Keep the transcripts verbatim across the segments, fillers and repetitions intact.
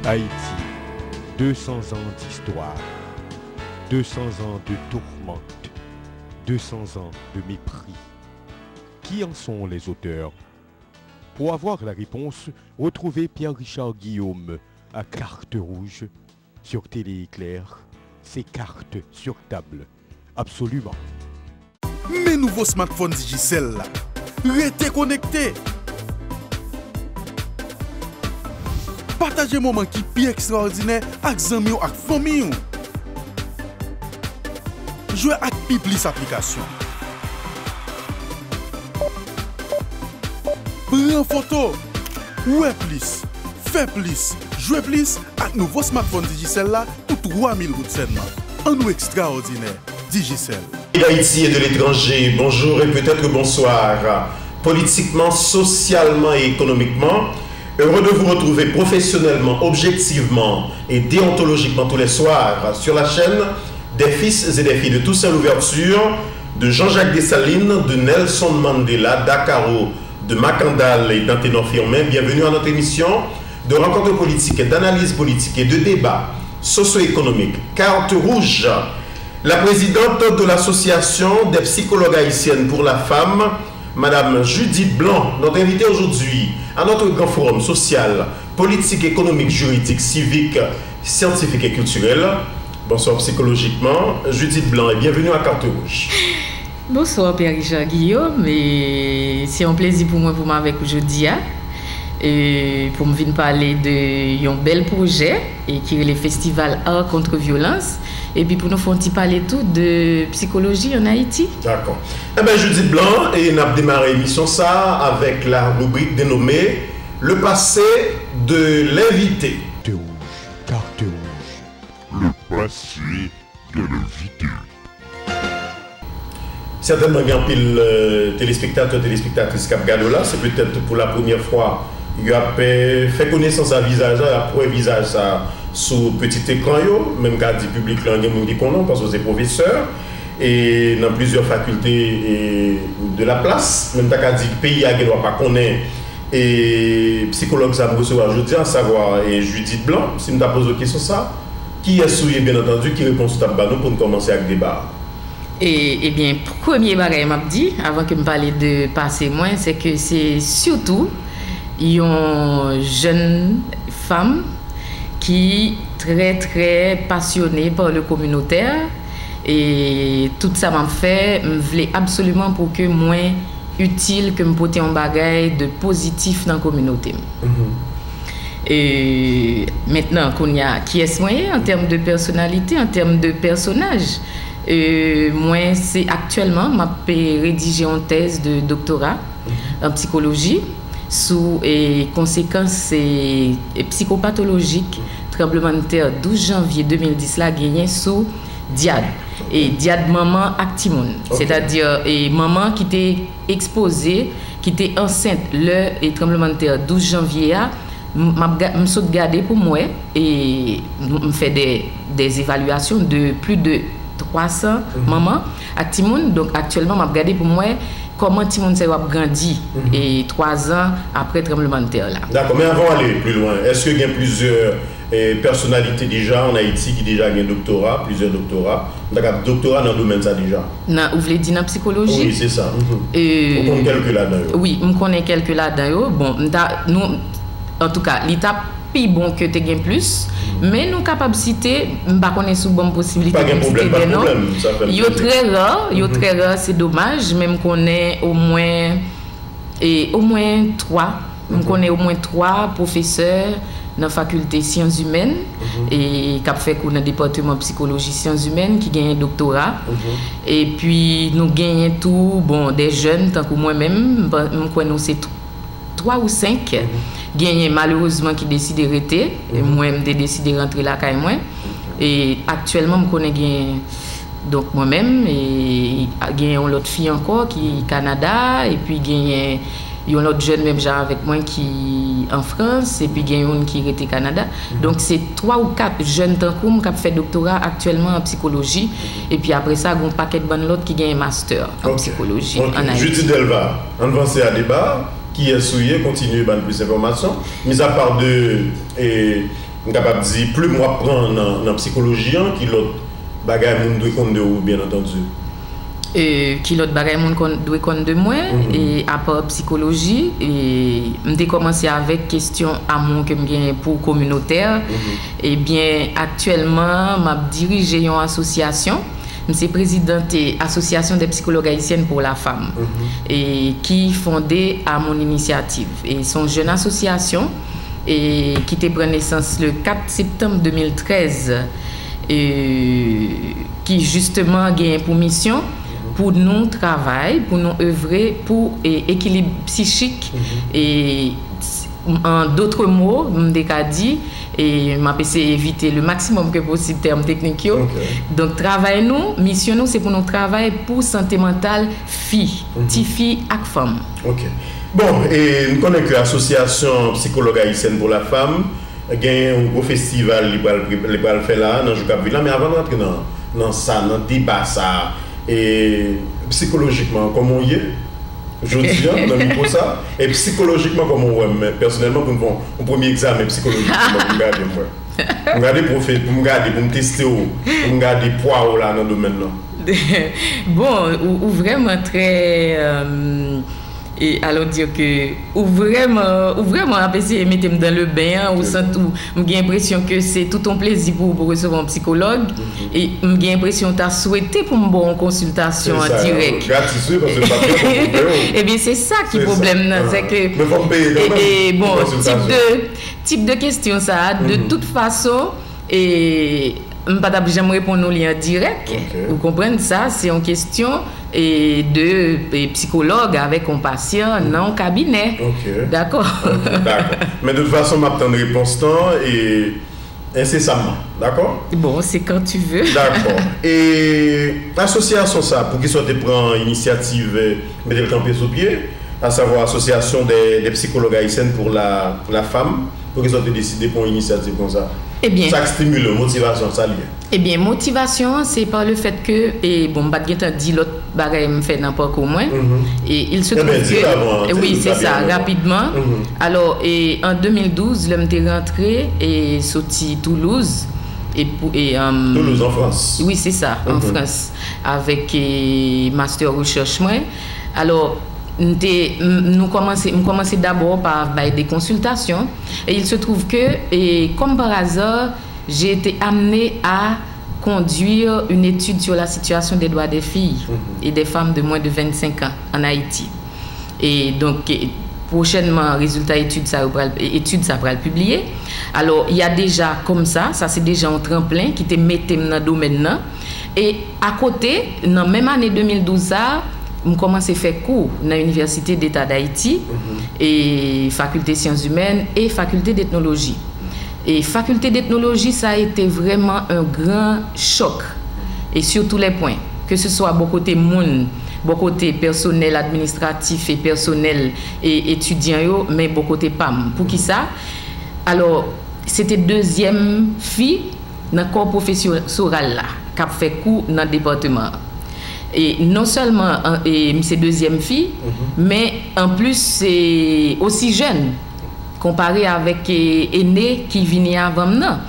Haïti, deux cents ans d'histoire, deux cents ans de tourmente, deux cents ans de mépris. Qui en sont les auteurs ? Pour avoir la réponse, retrouvez Pierre-Richard Guillaume à Carte Rouge sur Télé Éclair. C'est carte sur table. Absolument. Men nouvo smartphone Digicel la. Rete konekte! Pataje moman ki pi ekstraòdinè ak zanmi w ak fanmi w. Jwe ak pi plis aplikasyon. Pran foto, wè plis, fè plis, jwe plis ak nouvo smartphone Digicel la pou twa mil goud sèlman. Ann nou ekstraòdinè, Digicel. D'Haïti et de l'étranger, bonjour et peut-être bonsoir. Politiquement, socialement et économiquement, heureux de vous retrouver professionnellement, objectivement et déontologiquement tous les soirs sur la chaîne des fils et des filles de Toussaint Louverture, de Jean-Jacques Dessalines, de Nelson Mandela, d'Akaro, de Makandal et d'Anténor Firmin. Bienvenue à notre émission de rencontres politiques, d'analyses politiques et de débats socio-économiques. Carte rouge. La présidente de l'Association des psychologues haïtiennes pour la femme, Madame Judith Blanc, notre invitée aujourd'hui à notre grand forum social, politique, économique, juridique, civique, scientifique et culturel. Bonsoir psychologiquement, Judith Blanc, et bienvenue à Carte Rouge. Bonswa, Pierre Richard Guillaume, e se yon plezi pou mwen pou m avèk ou jodi a, e pou m vin pale de yon bèl pwojè e ki rele Festival Art Contre Violence, epi pou nou fè yon ti pale tou de psikoloji ann Ayiti. Dakò. Enben, Judith Blanc, e n ap demare emisyon sa a avèk la ribrik denome Le passé de l'invité. Carte rouge, carte rouge. Le passé de l'invité. Sètènman, gen anpil, euh, telespektatè, telespektris k ap gade w la. Se petèt pou la premyè fwa y ap, euh, fè konesans a vizaj la, y ap wè vizaj sa sou pitit ekran yo. Men m ka di piblik lan, gen moun ki konnen w paske w se pwofesè e nan plizyè fakilte e de la plas. Men m ta ka di peyi a gen dwa pa konnen e psikològ sa m resevwa jodi a, savwa e Judith Blanc. Si m ta poze w kesyon sa, kiyès ou ye, byen antandi, ki repons ou t ap ba nou pou n kòmanse ak deba a? E, ebyen, premye bagay m ap di, avan ke m pale de pase mwen, se ke se sitou yon jèn fanm ki trè, trè pasyone par le communautaire. E tout sa m ap fè, m vle absoliman pou ke mwen itil, ke m pote yon bagay de pozitif nan kominote m. Mhm. E mentnan, kounye a, kiyès mwen ye an tèm de pèsonalite, an tèm de pèsonaj? E mwen, se aktyèlman, m ap, e, redije yon tèz de doktora an psikoloji sou, e, konsekans, e, e, psikopatolojik tranblemanntè douz janvye de mil dis la genyen sou dyad. E dyad manman ak timoun. Ok. Sètadi, e, manman ki te ekspoze, ki te ansent lè, e, tranblemanntè douz janvye a, m, m ap ga-, m sot gade pou m wè, e m, m fè de, des évaluations de plus de twa san manman ak timoun. Donk, aktyèlman, m ap gade pou m wè kòman timoun sa yo ap grandi, e twa zan apre tranblemanntè la. Dakò, men avan w ale pli lwen, èske gen plizyè, e, pèsonalite deja ann Ayiti ki deja gen doktora, plizyè doktora? M ta ka di doktora nan domèn sa deja. Nan, ou vle di nan psikoloji? Wi, se sa. Mhm. E, ou konn kèlke ladan yo? Wi, m konnen kèlke ladan yo. Bon, m ta, nou, antouka, li t ap pi bon ke te gen plis, men nou kapab site, m pa konnen si w ban m posiblite pou m site de non. Yo trè ra, yo trè ra, se domaj, men m konnen omwen, e, omwen twa. M konnen omwen twa pwofesè nan fakilte syans imèn, e k ap fè kou nan depatman psikoloji syans imèn ki genyen doktora. Epi nou genyen tou, bon, de jèn tankou mwen menm, m pa, m kwè nou se twa ou senk. Genyen malerezman ki deside rete, e mwen m te deside rantre lakay mwen. E aktyèlman m konnen gen, donk mwen menm, e genyen yon lòt fi ankò ki Kanada, epi genyen yon lòt jèn menm jan avèk mwen ki an Frans, epi gen youn ki rete Kanada. Donk se twa ou kat jèn tankou m k ap fè doktora aktyèlman an psikoloji, epi apre sa gen yon pakèt bann lòt ki genyen mastè an psikoloji ann Ayiti. Judy Delva, ann vanse a deba. Kiyès ou ye? Kontinye ban n plis enfòmasyon. Mis à part de, e, m kapab di, plim w ap pran nan, nan psikoloji an, ki lòt bagay moun dwe konn de ou, byen antandi? E ki lòt bagay moun konn, dwe konn de mwen, e apa psikoloji, e m te kòmanse avèk kesyon amou ke m genyen pou kominotè. Ebyen, aktyèlman, m ap dirije yon asosyasyon. M se prezidant, e, Association des Psychologues Haïtiennes pour la Femme, e ki fonde à mon initiative. E se yon jèn asosyasyon, e ki te pran nesans le kat septanm de mil trèz, e ki jisteman genyen pou misyon pou nou travay, pou nou evre pou, e, ekilib psichik, e, an dòt mo, m te ka di, e m ap eseye evite le maksimòm ke posib tèm teknik yo. Donk, travay nou, misyon nou, se pou nou travay pou sante mantal fi, tifi ak fanm. Ok. Bon, e n konnen ke Association Psychologues Haïtiennes pour la Femme gen yon gwo festival li pral, li pral fè la nan jou k ap vin la, men avan n rantre nan, nan sa, nan deba sa, e psikolojikman, kòman w ye? Jodi a, nan mikwo sa, e psikolojikman, kòman w wè m, men pèsonèlman, pou m fè yon, yon premye egzamen psikolojik pou mwen, pou m gade m wè. Pou m gade pwofil, pou m gade, pou m teste w, pou m gade pwa w la nan domèn nan. Bon, ou, ou vrèman trè, euh, e alon di ke ou vrèman, ou vrèman ap eseye mete m dans le bain an, ou santi ou, m gen enpresyon ke se tout yon plezi pou ou pou resevwa yon psikològ, e m gen enpresyon ou ta swete pou m ba w yon konsiltasyon an dirèk. Gratis, wi, paske m pa t gen pou m peye w. Ebyen, se sa ki pwoblèm nan, se ke, men fò m peye kanmenm, e, bon, tip de, tip de kesyon sa a, de tout fason, e m pa t ap janm reponn ou li an dirèk. Ou konprann sa, se yon kesyon, e, de, e, psikològ avèk yon pasyan nan yon kabinè. Dakò. Dakò. Men de tout fason, m ap tann repons lan, e, ensesamman. Dakò? Bon, c'est quand tu veux. Dakò. E asosyasyon sa, poukisa w te pran inisyativ, e, mete l kanpe sou pye, a savwa Association des, des Psychologues Haïtiennes pour la, la Femme, poukisa w te deside pran yon inisyativ konsa? Ebyen, sa k estimile w, motivasyon, sa l ye? Ebyen, motivasyon an, se par le fait que, e, bon, m pa t gentan di lòt bagay m fè nan pakou mwen. E il se trouve que, wi, se sa, rapidman. Alò, e, an de mil douz, lè m te rantre, e, soti Toulouse, e pou, e, um, Toulouse, an Frans. Wi, se sa, an Frans, avèk, e, master rechèch mwen. Alò, m te, m, nou kòmanse, m kòmanse dabò pa bay de konsiltasyon. Et il se trouve que, e, comme par hasard, j'ai été amenée à conduire une étude sur la situation des droits des filles et des femmes de moins de vingt-cinq ans en Haïti. E donk, e, pwochènman, rezilta etid sa yo pral, e, etid sa pral pibliye. Alò, y a déjà comme ça, sa se deja yon tranplen ki te mete m nan domèn nan. E akote, nan menm ane de mil douz sa a, m kòmanse fè kou nan Université d'État d'Haïti, e Faculté Sciences Humaines e Faculté d'Ethnologie. E Faculté d'Ethnologie, ça a été vraiment un grand choc, et sur tous les points, ke se swa bò kote moun, bò kote pèsonèl administratif e pèsonèl e etidyan yo, men bò kote pa m. Poukisa? Alò, se te dezyèm fi nan kò pwofesoral la k ap fè kou nan depatman an. E non sèlman, an, e, m se dezyèm fi, men anplis, se osi jèn, konpare avèk, e, ene ki vini avan m nan.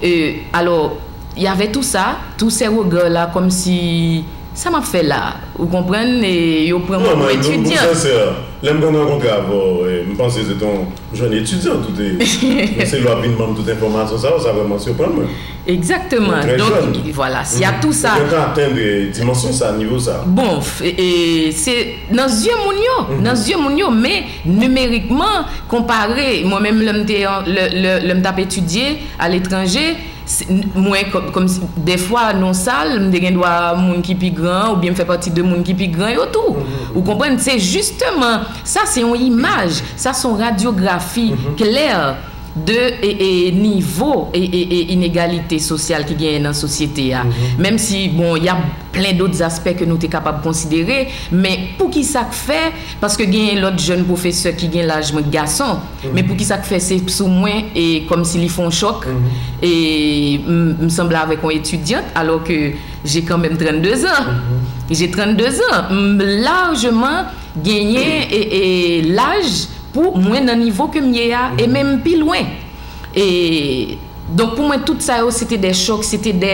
E, alò, y avait tout ça, tous ces regards là, kòmsi, sa m ap fè la? Ou konprann? E yo pran mwen pou etidyan. Non, mwen, pou sensè, lè m konn rankontre avè w, e, m panse se ton jèn etidyan, tout e, se lè w ap vin ban m tout enfòmasyon sa yo, sa vrèman siprann mwen. Exactement. Donk, voilà, y a tout ça. Ou gentan atenn, e, dimansyon sa, nivo sa. Bon, f-, e, e, se nan zye moun yo, nan zye moun yo, men nimerikman, konpare, mwen menm, lè m te an, lè, lè, lè m t ap etidye aletranje, se, mwen, kò-, kòmsi, dèfwa, nan sal, m te gen dwa moun ki pi gran, oubyen m fè pati de moun ki pi gran yo tou. Ou konprann? Se jisteman, sa se yon imaj, sa se yon radyografi klè de, e, e, nivo, e, e, e, inegalite sosyal ki genyen nan sosyete a. Menm si, bon, y a plen dòt aspè ke nou te kapab konsidere, men poukisa k fè? Paske genyen lòt jèn pwofesè ki gen laj mwen, gason, men poukisa k fè se sou mwen, e kòmsi li fè yon chòk, e m, m sanble avèk yon etidyant, alò ke j'ai quand même trannde zan. J'ai trannde zan. M lajman genyen, e, e laj pou mwen nan nivo ke m ye a, e menm pi lwen. E Donk, pou mwen, tout sa yo, se te de chòk, se te de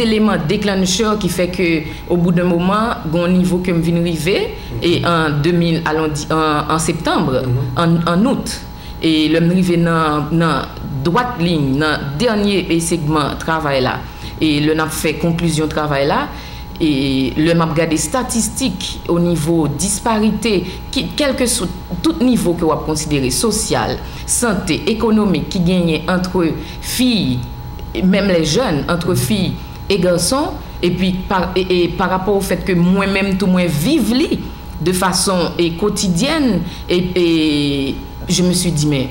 eleman deklanchè ki fè ke, au bout d'un moment, gen yon nivo ke m vin rive, e an de mil, alon di, an, an septanm, an, an out, e lè m rive nan, nan dwat liy, nan dènye, e, segman travay la, e lè n ap fè konklizyon travay la, e lè m ap gade estatistik o nivo disparite, ki, kèlkeswa tout nivo ke w ap konsidere, sosyal, sante, ekonomik, ki genyen antre fi, menm les jeunes, antre fi e gason, epi pa, e, e pa rapò o fèt ke mwen menm tou mwen viv li de fason, e, kotidyèn, e, e je me suis dit, mais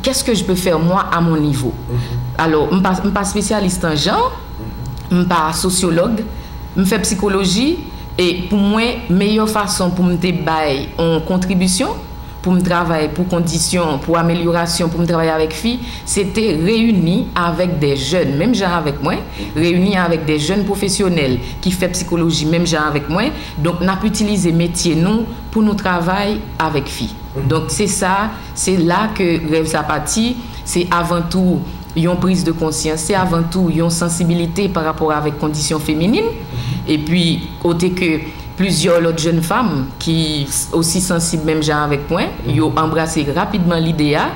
qu'est-ce que je peux faire moi à mon niveau? Alò, m pa, m pa spesyalis nan jan, m pa sosyològ, m fè psikoloji, e pou mwen, meyè fason pou m te bay yon kontribisyon, pou m travay pou kondisyon, pou amelyorasyon, pou m travay avèk fi, se te reyini avèk de jèn, menm jan avèk mwen, reyini avèk de jèn pwofesyonèl ki fè psikoloji menm jan avèk mwen. Donk, n ap itilize metye nou pou nou travay avèk fi. Donk, se sa, se la ke rèv sa pati, se avan tou yon priz de konsyans, se avan tou yon sansibilite pa rapò avèk kondisyon feminin, epi kote ke plizyè lòt jèn fanm ki s-, osi sansib menm jan avèk mwen, yo anbrase rapidman lide a,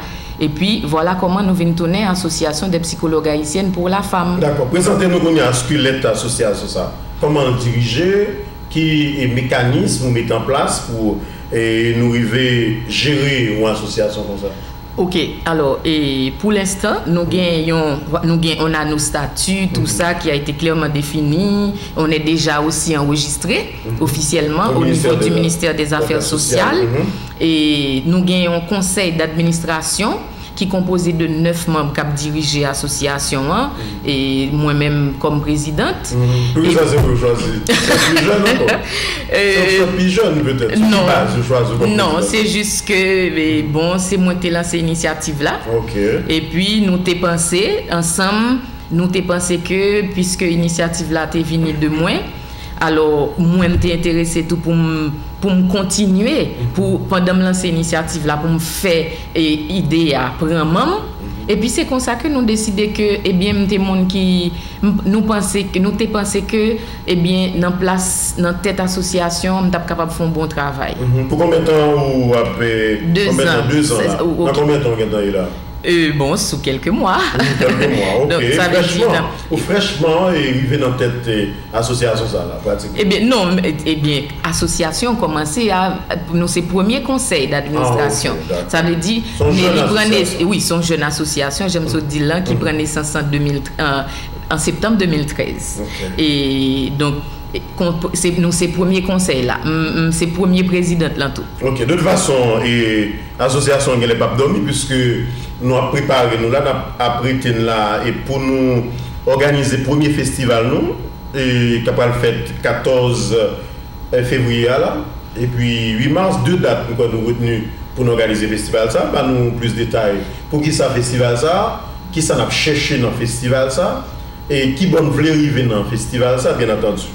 epi vwala kòman nou vin tounen Association des psychologues haïtiennes pour la femme. Dakò. Prezante nou kounye a skelèt asosyasyon sa. Kòman l dirije, ki, e, mekanis ou mete an plas pou, e, nou rive jere yon asosyasyon konsa? Ok, alò, e, pou lenstan, nou gen yon, nou gen, on a nos statuts, tout ça qui a été clairement défini, on est déjà aussi enregistré officiellement au niveau du ministère des Affaires sociales. E nou gen yon konsèy d'administration ki konpoze de nèf manm k ap dirije asosyasyon an, e mwen menm kòm prezidant. Poukisa se mwen yo chwazi? Se pli jèn ankò. Se yon pi jèn petèt, se pi baz yo chwazi kòm prezidant. Non, se jis ke, e, bon, se mwen ki te lanse inisyativ la. Ok. Epi nou te panse ansanm, nou te panse ke, piske inisyativ la te vini de mwen, alò, mwen, m te enterese tou pou m, pou m kontinye, pou, pandan m lanse inisyativ la, pou m fè, e, ide a pran manm. Epi se konsa ke nou deside ke, ebyen, m te moun ki, m, nou panse ke, nou te panse ke, ebyen, nan plas, nan tèt asosyasyon, m t ap kapab fè yon bon travay. Mhm. Pou konbyen tan ou ap, e, konbyen tan? De zan. De zan la. Nan konbyen tan ou gentan ye la? E, bon, sou kèlke mwa. Sou kèlke mwa, ok. Donk, sa vle di, frèchman, ou frèchman, e, rive nan tèt, e, asosyasyon sa la, pratikman. Ebyen, non, e, ebyen, asosyasyon kòmanse a, nou se premye konsèy d'administrasyon. Ah, ok, dakò. Sa vle di, men li pran nes-, wi, se yon jèn asosyasyon, jan m sot di l lan, ki pran nesans an de mil, an, an septanm de mil trèz. Ok. E, donk, e, kon-, se, nou se premye konsèy la. M, m se premye prezidant lan tou. Ok, de tout fason, e, asosyasyon an genlè p ap dòmi, piske nou ap prepare nou la, n ap, ap rete n la, e pou nou òganize premye festival nou, e, k ap pral fèt katòz, e, fevriye a la, epi uit mas, de dat nou kwè nou retni pou nou òganize festival sa. Ba nou plis detay. Poukisa festival sa? Kisa n ap chèche nan festival sa? E ki bò n vle rive nan festival sa, byen antandi?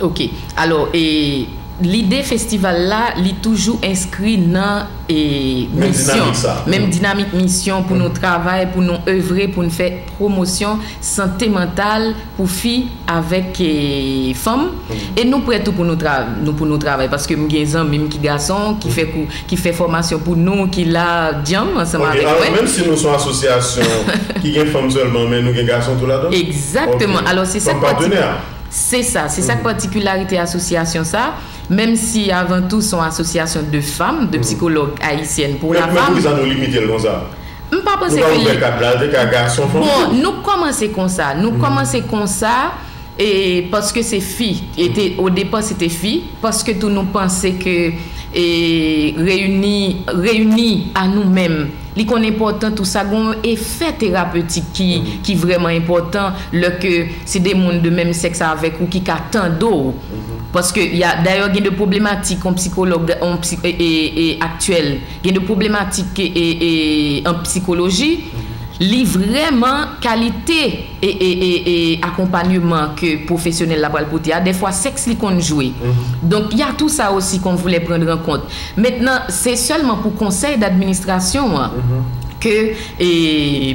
Ok. Alò, e, lide festival la, li toujou enskri nan, e, menm misyon, menm dinamik misyon pou nou travay, pou nou evre, pou nou fè pwomosyon sante mantal pou fi avèk, e, fanm. E nou prè tou pou nou tra-, nou, pou nou travay, paske m gen zanmi m ki gason, ki fè kou, ki fè fòmasyon pou nou, ki la djanm ansanm avèk mwen. Ok, alò, menm si nou se yon asosyasyon ki gen fanm sèlman, men nou gen gason tou ladan? Egzakteman. Ok. Alò, se sa k pati-, se sa, se sa k patikilarite asosyasyon sa, menm si avan tou se yon asosyasyon de fanm, de psikològ ayisyèn pou la fanm. Men, men poukisa nou limite l konsa? M pa panse ke li... Nou pa ouvè kad la, l te ka gason, fanm tou. Bon, nou kòmanse konsa, nou kòmanse konsa, e paske se fi, e te, o depa se te fi, paske tou nou panse ke, e, reyini, reyini a nou menm, li konn enpòtan tou, sa gen yon efè terapetik ki, ki vrèman enpòtan lè ke se de moun de menm sèks avèk ou ki ka tande w. Paske y a, dayè gen de pwoblematik, yon psikològ, yon psi-, e, e, e, aktyèl, gen de pwoblematik, e, e, e, an psikoloji, li vrèman kalite e, e, e, e akonpanyeman ke pwofesyonèl la pral pote a, dèfwa sèks li konn jwe. Donk, y a tout ça aussi qu'on voulait prendre en compte. Mentnan, se sèlman pou konsèy d'administrasyon an, ke, e,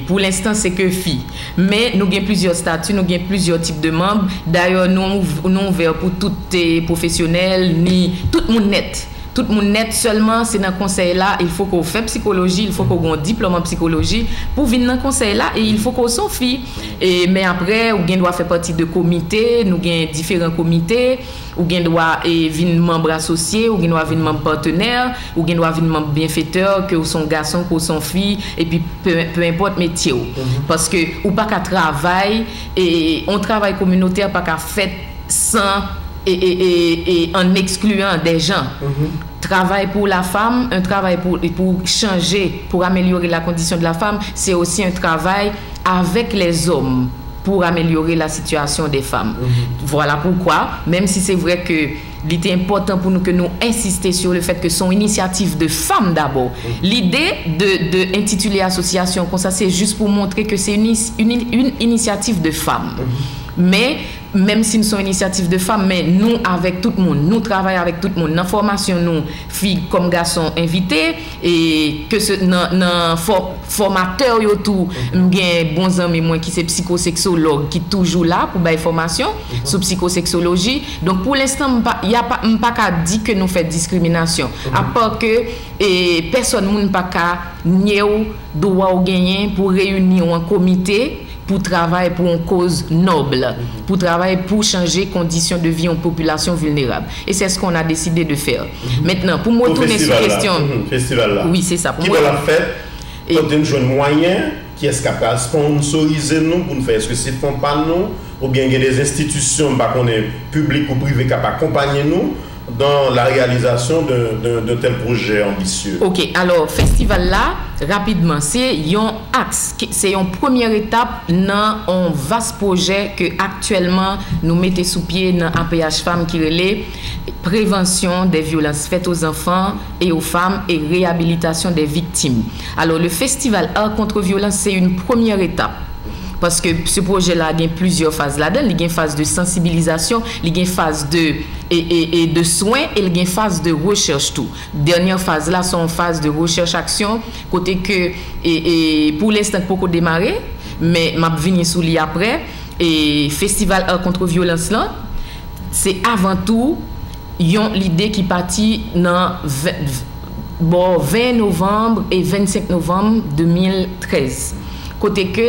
pou lenstan, se ke fi. Men nou gen plizyè stati, nou gen plizyè tip de manm. Dayè, nou, nou ouvè pou tout, e, pwofesyonèl, ni tout moun nèt. Tout moun nèt, sèlman se nan konsèy la, il faut que w fè psikoloji, il faut que w gen yon diplòm an psikoloji pou vin nan konsèy la, e il faut que w se yon fi. E, men apre, ou gen dwa fè pati de komite, nou gen diferan komite, ou gen dwa, e, vin manm asosye, ou gen dwa vin manm patenè, ou gen dwa vin manm byenfetè, ke w se yon gason, ke w se yon fi, epi pe, pe enpòt metye w. Paske ou pa ka travay, e, yon travay kominotè pa ka fèt san, e, e, e, e, en excluant des gens. Travay pou la femme, un travail pour, pour changer, pour améliorer la condition de la femme, c'est aussi un travail avec les hommes pour améliorer la situation des femmes. Vwala poukwa, menm si se vrè ke li te enpòtan pou nou ke nou ensiste sur le fait que se yon inisyativ de fanm dabò. Lide de, de entitile asosyasyon konsa, se jis pou montre ke se yon, yon, yon inisyativ de fanm. Men, menm si n se yon inisyativ de fanm, men nou avèk tout moun, nou travay avèk tout moun. Nan fòmasyon nou, fi kòm gason envite, e ke se nan, nan fò, fòmatè yo tou, m gen bon zanmi mwen ki se psikoseksològ ki toujou la pou bay fòmasyon sou psikoseksoloji. Donk, pou lenstan, m pa, y a pa, m pa ka di ke nou fè diskriminasyon. Apa ke, e, pèsòn moun pa ka nye w dwa w genyen pou reyini w an komite pou travay pou yon koz nòb, pou travay pou chanje kondisyon de vi yon popilasyon vilnerab. Et c'est ce qu'on a décidé de faire. Mentnan, pou m retounen sou kesyon. Festival la. Wi, se sa. Pou mwen, ki bò l ap fèt? Kote n jwenn mwayen? Kiyès k ap pral sponsorize nou pou n fè? Èske se fon pa nou? Oubyen gen de enstitisyon, m pa konnen, piblik ou prive k ap akonpanye nou dans la réalisation d'un, d'un, d'un tel projet ambitieux? Ok, alò, festival la, rapidman, se yon aks, ki, se yon premyè etap nan yon vas pwojè ke aktyèlman nou mete sou pye nan A P H Fam ki rele Prévention des violences faites aux enfants et aux femmes et réhabilitation des victimes. Alors, le festival Art contre violence, c'est une première étape. Paske se pwojè la gen plizyè faz ladan l, li gen faz de sansibilizasyon, li gen faz de, e, e, e de swen, e li gen faz de rechèch tou. Dènyè faz la, se yon faz de rechèch aksyon, kote ke, e, e, pou lenstan, poko demare, men m ap vini sou li apre. E festival Art contre violence lan, se avan tou yon lide ki pati nan ven, bò ven novanm e vennsenk novanm de mil trèz, kote ke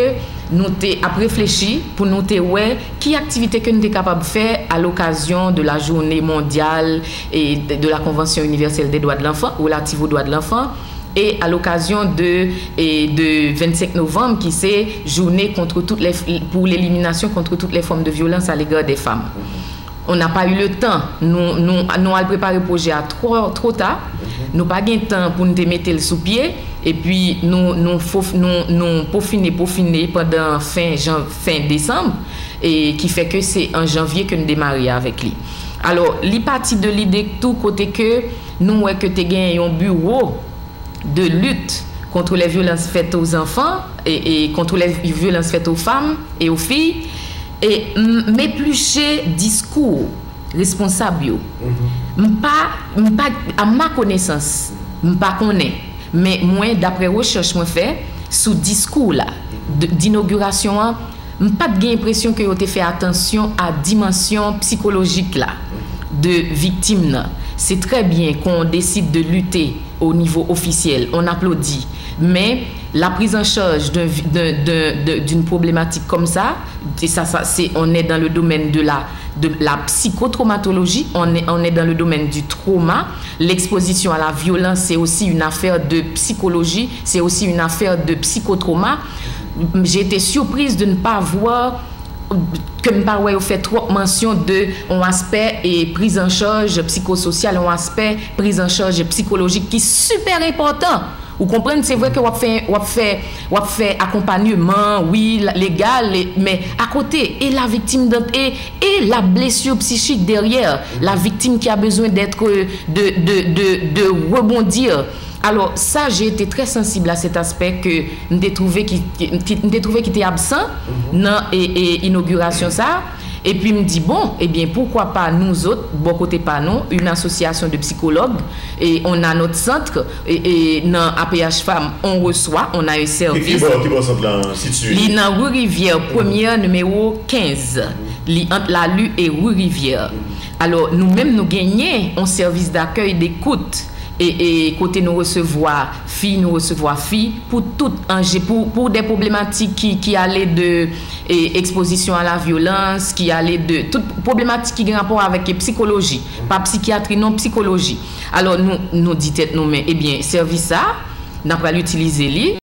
nou te ap reflechi pou nou te wè ki aktivite ke nou te kapab fè à l'occasion de la journée mondiale et de, de la Convention universelle des droits de l'enfant, relative aux droits de l'enfant, et à l'occasion de, et de vennsenk novanm, ki se jounen kont tout lè, pou leliminasyon kont tout lè fòm de vyolans à l'égard des femmes. On n'a pas eu le temps. Nou, nou, nou al prepare pwojè a twò, twò ta. Nou pa gen tan pou n te mete l sou pye. Epi nou, nou, fof, nou, nou pofine, pofine pandan fen jan, fen desanm, e ki fè ke se an janvye ke n demare avèk li. Alò, li pati de lide tou kote ke nou wè ke te gen yon biwo de lutte contre les violences faites aux enfants et, et contre les violences faites aux femmes et aux filles, e m, m epliche diskou responsab yo. M pa, m pa, à ma connaissance, m pa konnen. Men mwen, daprè rechèch mwen fè sou diskou la, de, d'inauguration an, m pa t gen enpresyon ke yo te fè atansyon a dimansyon psikolojik la de viktim nan. C'est très bien qu'on décide de lutter au niveau officiel, on applaudit. Men la prise en charge d'un, d'un, d'un, de, d'une problématique comme ça, et ça, ça, c'est, on est dans le domaine de la, de la psychotraumatologie, on est, on est dans le domaine du trauma. L'exposition à la violence, c'est aussi une affaire de psychologie, c'est aussi une affaire de psychotrauma. J'ai été surprise de ne pas voir ke m pa wè yo fè twòp mansyon de yon aspè e priz an chaj psikososyal, yon aspè priz an chaj psikolojik ki sipè enpòtan. Ou konprann, se vre ke w ap fè, w ap fè, w ap fè akonpanyeman, wi, la, legal, e, men akote, e la victime de, e, et la blessure psychique derrière, la victime qui a besoin d'être, de, de, de, de rebondir. Alors, ça, j'ai été très sensible à cet aspect que m te twouve ki, ki, ki, m te twouve ki te absan nan, e, e, inogirasyon sa. Epi m di, bon, ebyen, poukwa pa nou zòt, bò kote pa nou, une association de psychologues, et on a notre centre, et, et nan A P H Femme, on reçoit, on a un service. Ki bò, ki bò sant la sitiye? Li nan Rue Rivière, premyè, nimewo kenz. Li ant Lali e Rue Rivière. Alò, nou menm, nou genyen yon service d'accueil, d'écoute. E, e kote nou resevwa fi, nou resevwa fi pou tout anje, pou, pou de pwoblematik ki, ki ale de e, exposition à la violence, ki ale de tout pwoblematik ki gen rapò avèk psikoloji, pa psikyatri non, psikoloji. Alò, nou, nou di tèt nou, men, ebyen, sèvis sa, n ap pral itilize li.